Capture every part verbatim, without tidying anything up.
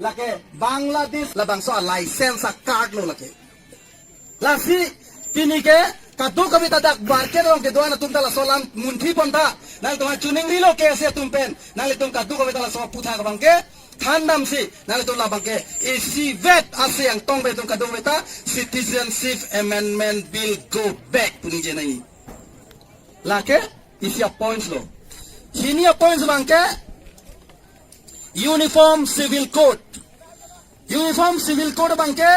Lake Bangladesh labangso a license a card lo lake. Lasi pini ke kadokave ta dak market along kedo-an atum ta laso alam munthi pon tha. Nanglitum chiningrilo K S A atum pen. Nanglitum kadokave ta laso aputhak abang ke thandamsi nanglitum labang ke isivet ase angtong pen itum kadokave ta Citizenship Amendment Bill go back pu ningje nangji. Lake isi a points lo. Hini a points abang ke Uniform Civil Code. Uniform Civil Code abang ke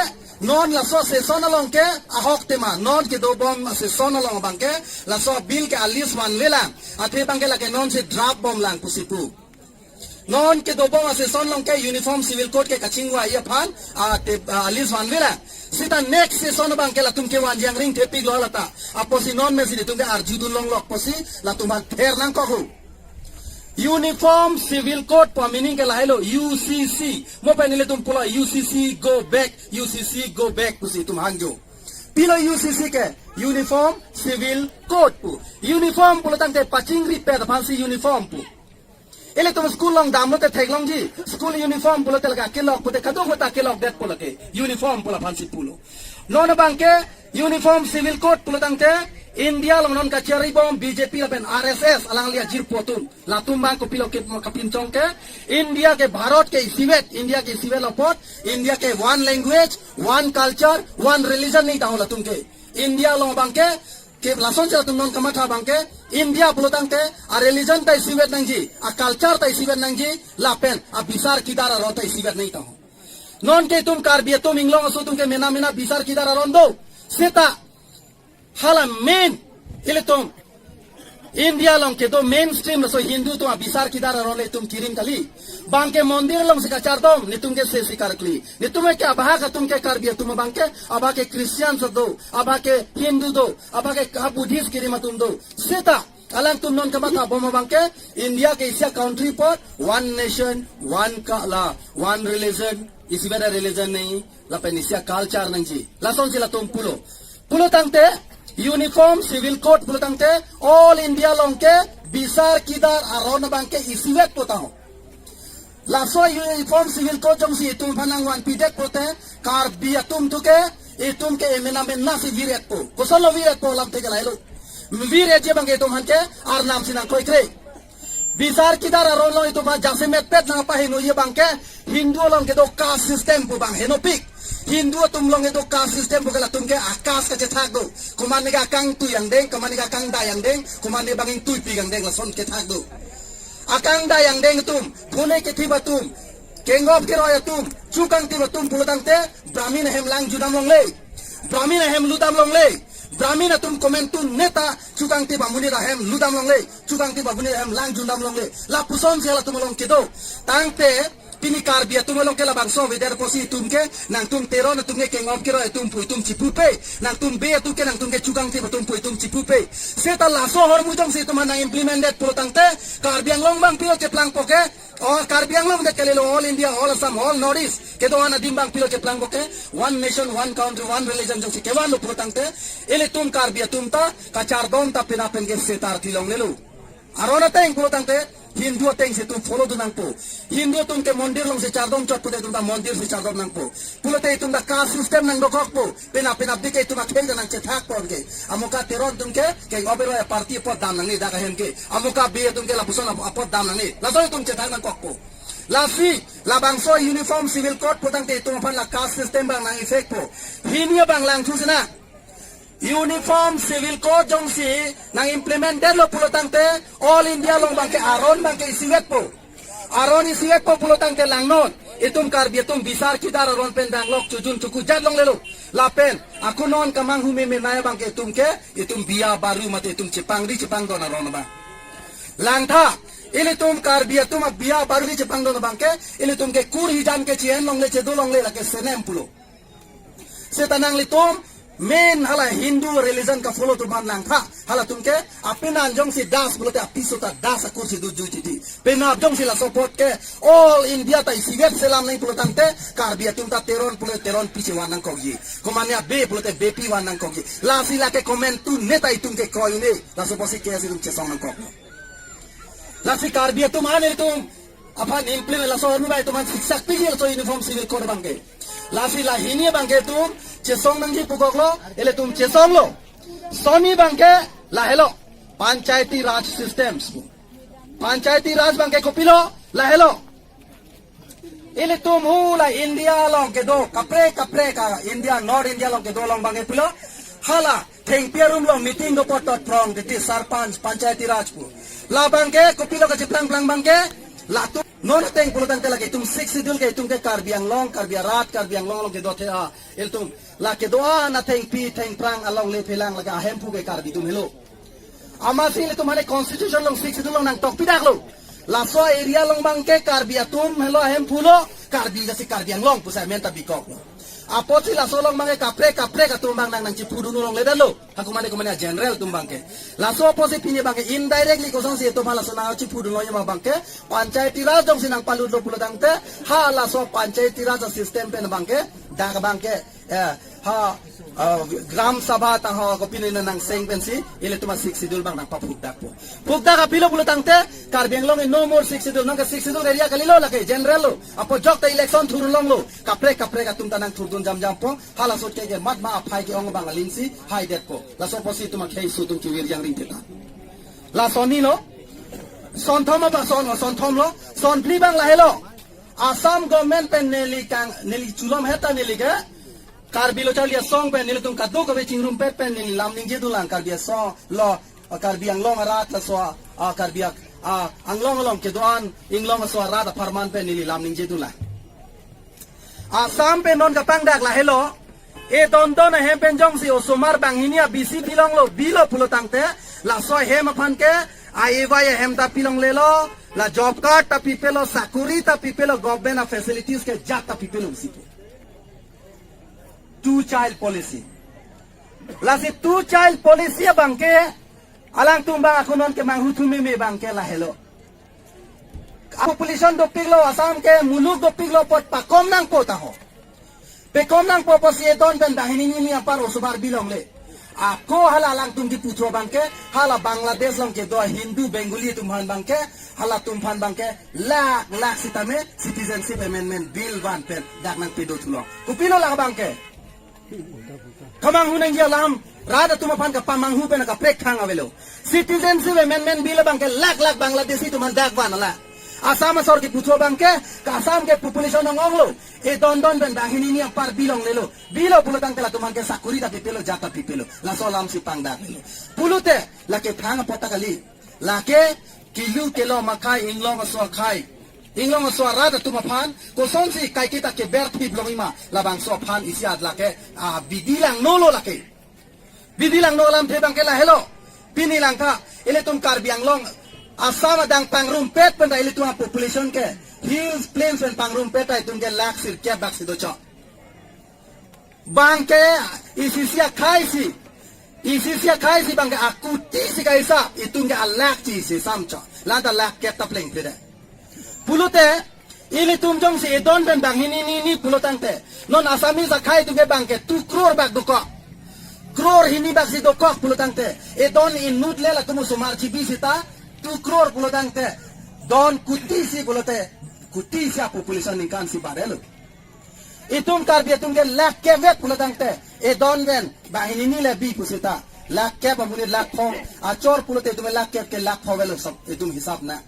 non laso session along ke ahok tema, non kedobom session along abang ke laso bill ke a list vanvelang. Athe abang ke lake non si draft bomlang pusi pu. Non kedobom session along ke Uniform Civil Code ke kachingvai aphan a te, a list vanvelang. Seta next session abang ke latum kevan jangring thepik lo lata. Apotsi non mesi itum ke arjudun longlok apotsi latum aphan ther nangkok ho. Uniform Civil Code pu meaning ke lahelo U C C. Mo pen ilitum pulo U C C go back, U C C go back pusi itum hangjo. Pilo U C C ke Uniform Civil Code pu. Uniform pulo tangte pachingripet aphansi uniform pu. Ilitum school along damlote theklongji. School uniform pulote lake akelok pute kadokave ta akelokdet pulo ke. Uniform pu la aphansi pulo. Non abang ke Uniform Civil Code pulo tangte India along non kacharibom B J P lapen R S S alangli ajirpo atum. Latum abang kopilo ke kapinchong ke India ke Bharat ke isivet, India ke isivet lo apot, India ke one language, one culture, one religion nangji tahun latum ke. India along abang ke, ke lason si latum non kamatha abang ke, India pulo tangte a religion ta isivet nangji, a culture ta isivet nangji, lapen a bisar kidar aron ta isivet nangji tahun. Non ke itum Karbi atum Inglong aso atum ke mena mena bisar kidar aron do. Seta hala main ilitum India along kedo mainstream laso Hindu atum abisar kidar aron le itum kirim kali. Abang ke mondir alongsi kachardom, netum ke sesi karkli. Netum ke abahak atum ke Karbi atum abang ke, abahak ke Christian do, abahak ke Hindu do, abahak ke Buddhist kirim atum do. Seta alangtum non kamatha bom abang ke India ke isi a country apot one nation, one color, one religion, isivet a religion nangji, lapen isi a culture nangji. Lasonsi latum pulo. Pulo tangte Uniform Civil Code pulo tangte all India along ke bisar kidar aron abang ke isivet pu tahun. Laso Uniform Civil Code jongsi itum aphan nangvanpidet pute Karbi atum thu ke itum ke emena mena si viret pu. Kosonlo viret pu alam te ke lahelo. Viret je abang ke itum aphan ke arnam si nangkroikre. Bisar kidar aron along itum aphan jasemetpet nangpahenoi abang ke Hindu along kedo caste system pu abang henopik. Hindu atum along kedo caste system pu ke latum ke a caste kachethak do. Komatne ke akangtui angdeng, komatne ke akangdai angdeng, komatne bang ingtuipik angdeng lason kethak do. Akangdai angdeng atum, phone kethip atum, kengop keroi atum, chukangtip atum pulo tangte, Brahmin ahem lang judam longle. Brahmin ahem ludam longle. Brahmin atum komantu neta chukangtip amonit ahem ludam longle. Chukangtip amonit ahem lang judam longle. Lapusonsi halatum along kedo. Tangte pini Karbi atum along ke labangso avedet apotsi itum ke, nangtum Teron atum ke kengop keroi atum pu itum chipupe. Nangtum Bey atum ke nangtum ke chukangtip atum pu itum chipupe. Seta laso ahormu jongsi itum aphan nang implemented pulo tangte, Karbi Anglong abang pilo cheplangpo ke, all Karbi Anglong det kalilo, all India, all Assam, all North East kedo-an adim abang pilo cheplangpo ke, one nation, one country, one religion jongsi kevanlo pulo tangte, ilitum Karbi atum ta kachardom ta penap pen ke setar tilonglelo. Aron ateng pulo tangte Hindu atengsi itum follow dun nangpo. Hindu atum ke mondir alongsi chardom chot pute itum ta mondir si chardom nangpo. Pulote itum ta caste system nangdokokpo. Penap penapdik ke itum akhei ta nangchethak pon ke. Amuka Teron atum ke kengop keroi aparty apot dam nangne dak ahem ke. Amuka Bey atum ke lapuson ap-, apot dam nangne. Laso itum chethak nangkokpo. Lasi labangso Uniform Civil Code pu tangte itum aphan la caste system abang nang effect po. Hini abang langthu sina. Uniform Civil Code jongsi nang implement detlo pulo tangte all India along abang ke aron abang ke isivetpo. Aron isivetpo pulo tangte langnon itum Karbi atum bisar kidar aron pen danglok chojun chokujat longlelo. Lapen ako non kamanghu meme nai abang ke itum ke itum biya baru mate itum chepangri chepangdon aron abang. Langtha, ilitum Karbi atum abiya baru ke chepangdon abang ke, ilitum ke kur hijan ke chien longle chedo longle lake senem pulo. Seta nanglitum main hala Hindu religion ka-follow atum aphan langtha. Halatum ke apenan jongsi das pulote apiso ta das akur si dujui titi. Penap jongsi laso apot ke all India ta isivet selam nangji pulo tangte Karbi atum ta Teron pulote Teronpi chevan nangkokji. Komatne Bey pulote Beypi van nangkokji. Lasi lake komantu neta itum ke kroi un-e. Laso apotsi K S A itum chesong nangkok. Lasi Karbi atum an itum aphan implement laso army bai atum aphan siksak piji laso uniform civil code abangke. Lasi la hini abangke itum chesong nangji pu koklo, ilitum chesonglo. Sonni abangke lahelo, Panchayati Raj systems. Panchayati Raj abangke kopilo, lahelo. Ilitum hula India along kedo kaprek kaprek a India, North India along kedo along abangke pilo. Hala thengpi arum along meeting do poto prong titi sarpanch, Panchayati Raj pu. La abangke kopilo kachiplang plang abangke, latum non ateng pulotangte lake itum Sixth Schedule ke itum ke Karbi Anglong, Karbi arat, Karbi Anglong along kedo the a, ilitum la kedo-an athengpi thengphrang along le phelang lake ahemphu ke Karbi atum helo. Amatsi ilitum mane constitution along Sixth Schedule along nangtok pidaklo. Laso area along abangke Karbi atum helo, ahemphu lo, Karbi jasi Karbi Anglong pusi amen ta bikoklo. Apotsi laso along abangke kaprek kaprek atum abang nang nangchiphudun longledetlo. Hako mane ko mane general atum abangke. Laso apotsi pini abangke indirectly kosonsi itum hala laso nangchiphudun longji ma abangke Panchayati Raj jongsi nangpalutlo pulotangte, ha laso Panchayati Raj system pen abangke, dak abangke, eh, ha, ah, Gram Sabha ta ha kopine na nangseng pensi ilitum a Sixth Schedule abang nangpaphukdakpo. Phukdak apilo pulotangte Karbi Anglong in no more Sixth Schedule, nangke Sixth Schedule area kalilo lake, general lo. Apo jok ta election thurlonglo, kaprek kaprek atum ta nangthurdun jamjampo. Hala sot ke ke matma aphai ke-ong abang alingsi haidetpo. Laso apotsi itum akhei su atum kevir jangring teta. La sonni lo, sonthom apa son, sonthom lo, sonphli abang lahelo. Assam government pen neli kang, neli chulom heta neli ke Karbi Lo Charli Asong pen nelitum kadokave chingrumpet pen neli lam ningjedunlang Karbi Asong lo, Karbi Anglong arat laso, ah, Karbi Ak-, ah, Anglong along kedo-an Inglong aso arat apharman pen neli lam ningjedunlang. Assam pen non kapangdak lahelo. Edondon ahem pen jongsi osomar banghini a B C bilonglo, bilo pulotangte, laso ahem aphan ke, a-ewai ahem ta pilonglelo, la job card ta pipelo, sakuri ta pipelo, government a facilities ke jat ta pipelo pusi pu. Two child policy. Lasi two child policy abangke alangtum abang ako non kemanghu thu meme abangke lahelo. Population dopiklo, Assam ke muluk dopiklo apot pakom nangpo ta ho. Pekom nangpo apotsi edon pen banghini hini apar osomar bilongle. Ako hala alangtum kipu thu abangke, hala Bangladesh along kedo Hindu Bengali atum aphan abangke, halatum aphan abangke lakh lakh sitame Citizenship Amendment Bill van pen dak nangpedo thulong. Kopilo la abangke? Kemanghu nangji alam, rat atum aphan kapamanghu pen kaprek thang avelo. Citizenship Amendment Bill abangke lakh lakh Bangladeshi atum aphan dak van ala. Assam asor kipu thu abangke, ka Assam ke population ong-onglo. Edondon pen banghini hini apar bilonglelo. Bilo pulotangte latum aphan ke sakuri ta pipelo, jat ta pipelo. Laso alamsi pangdaklo. Pulote, lake thang apot ta kali. Lake kilu kelom akhai, Inglong aso akhai, Inglong aso arat atum aphan kosonsi kaiketa keber thip longji ma, labangso aphan isi at lake, ah, bidi langnolo lake. Bidi langno alamthe abangke lahelo. Pini langtha, ilitum Karbi Anglong, Assam adang pangrumpet pen ta ilitum a population ke, hills, plains pen pangrumpet ta itum ke lakh sirkep bak si dochot. Abangke isi isi akhai si, isi isi akhai si abangke akuti si kaisa, itum ke alakh chi si samchot. Lanta lakh kep ta plengpledet. Pulote, ilitum jongsi edon pen banghini hini pulotangte, non Assamese akhai atum ke abangke two crore bak dokok. Crore hini bak si dokok pulotangte, edon inut le latum osomar G B sita, two crore pulotangte, don kuti si pulote, kuti si a population ningkan si barelo. Itum Karbi atum ke lakh kep vet pulotangte, edon pen banghini hini le bi pusita, lakh kep amonit lakh pho, achor pulote itum lakh kep ke lakh pho avelo sab, itum hisap na.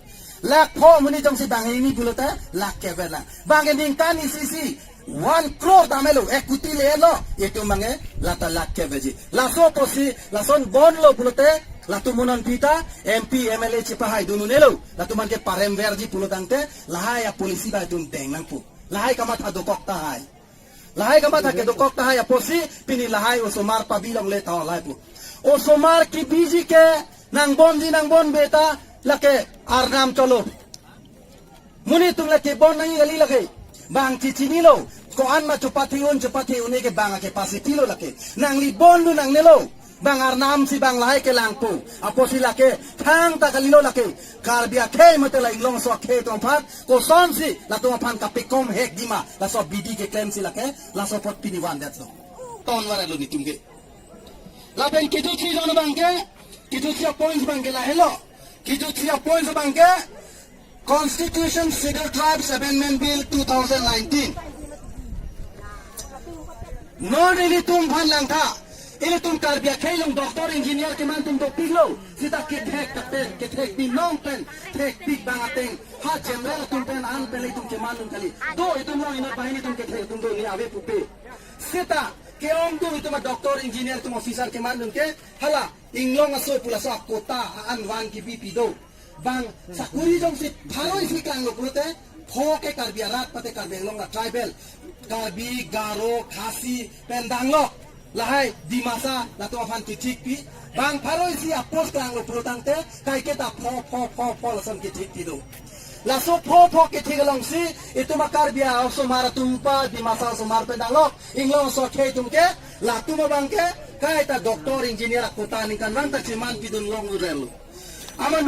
Lakh pho amonit jongsi banghini hini pulote lakh kep vet lang. Abangke ningkan isi isi one crore damelo, ek kuti lelo, itum abangke lata lakh kep vetji. Laso apotsi, lason bonlo pulote, latum mo non pita, M P, M L A chipahaidun un-elo, latum aphan ke parem verji pulotangte, lahai a policy bai itum deng nangpo. Lahai kamatha dokok tahai. Lahai kamatha kedokok tahai apotsi pini lahai osomar pabilongle ta lahai pu. Osomar kebiji ke nangbonji nangbonbe ta lake arnam cholo. Monit atum lake bon nangji kali lake. Bang chichinilo. Ko-an ma chopathe un chopathe un-e ke bang a capacity lo lake. Nangli bonlo nangnelo. Bang arnam si bang lahai kelangpo. Apotsi lake thangta kalilo lake. Karbi akhei mate la Inglong aso akhei atum aphan kosonsi latum aphan kapekom hekji ma. Laso bidi keklemsi lake. Laso apot pini vandetlo. Ton varelo nitum ke. Lapen kejutsi jon abangke. Kejutsi a points abangke lahelo. Kejutsi a points abangke. Constitution Scheduled Tribes Amendment Bill two thousand nineteen. Non ilitum aphan langtha, ilitum Karbi akhei along doctor engineer keman atum dopiklo, seta kethek kate, kethek binong pen, thekpik abang ateng, ha general atum pen an pen itum keman atum kali. Do itum along inut banghini atum kethek atum do ni ave pupe. Seta ke-ong do itum a doctor engineer atum officer keman atum ke, hala inglong aso pu laso a quota an van kipi pi do. Bang sakuri jongsi pharo isi klanglo pulote, pho ke Karbi arat mate Karbi Anglong la tribal, Karbi, Garo, Khasi pen danglok, lahai Dimasa latum aphan kethekpi. Bang pharo isi a post klanglo pulotangte, kaiketa pho pho pho pho lason kethekpi do. Laso pho pho kethek alongsi itum a Karbi osomar atum pa Dimasa osomar pen danglok, inglong aso akhei atum ke, latum abang ke kaita doctor engineer a quota ningkan vang ta cheman pidun long urelo. Amat